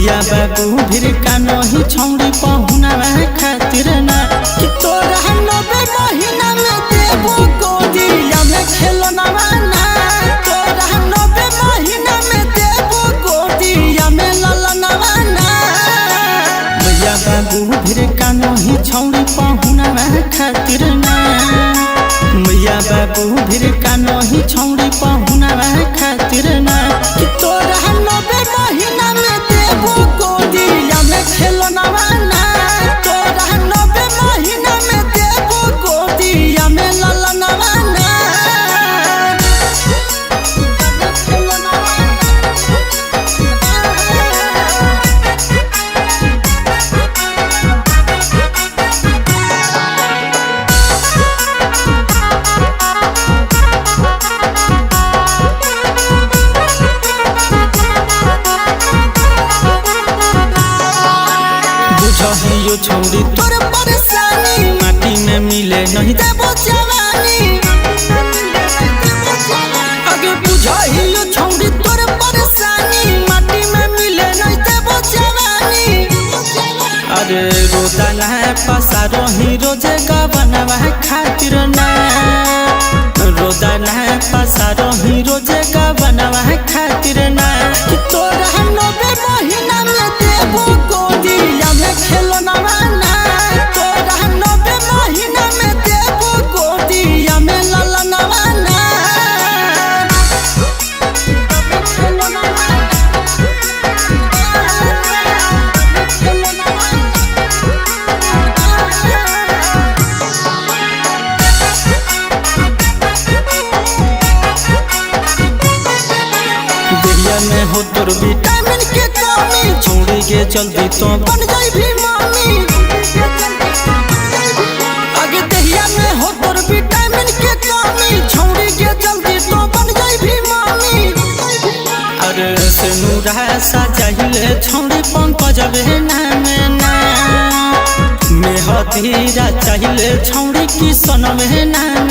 मैया बाबू भीर का नहीं छौड़ी पहुना खातिर ना कि तोरा 90 महीना में देबो गोदिया में खेलना ना। तोरा 90 महीना में देबो गोदिया में ललना ना। मैया बाबू भीर का नहीं छौड़ी पहुना खातिर ना। मैया बाबू भीर का नहीं छौड़ी पहुना खातिर ना कि तोरा 90 महीना में देबो गोदिया में खेलना ना। तोरा 90 महीना में देबो गोदिया में ललना ना। बुझहियो छौड़ी तोर परेशानी माटी में मिले नहीं देबो जवानी। आगे बुझहियो छौड़ी तोर परेशानी माटी में मिले नहीं देबो जवानी। अरे रोदा ना पसारो ही रोजे गबनवा खातिर ना। रोदा ना पसारो ही रोजे गबनवा खातिर ना कि तोरा 90 महीना में देबो गोदिया में खेलना ना। तोरा 90 महीना में देबो गोदिया में ललना ना। देहिया में हो तोर विटामिन के कमी छोड़ी के जल्दी तो बन जाई भी मामी। आगे देहिया में हो तोर विटामिन के कमी छोड़ी के जल्दी तो बन जाई भी मामी। अरे से नूरा सा चाहिए छोड़ी पंकज बे नाम ना। मेहदीरा चाहिए छौड़ी की सन में नाम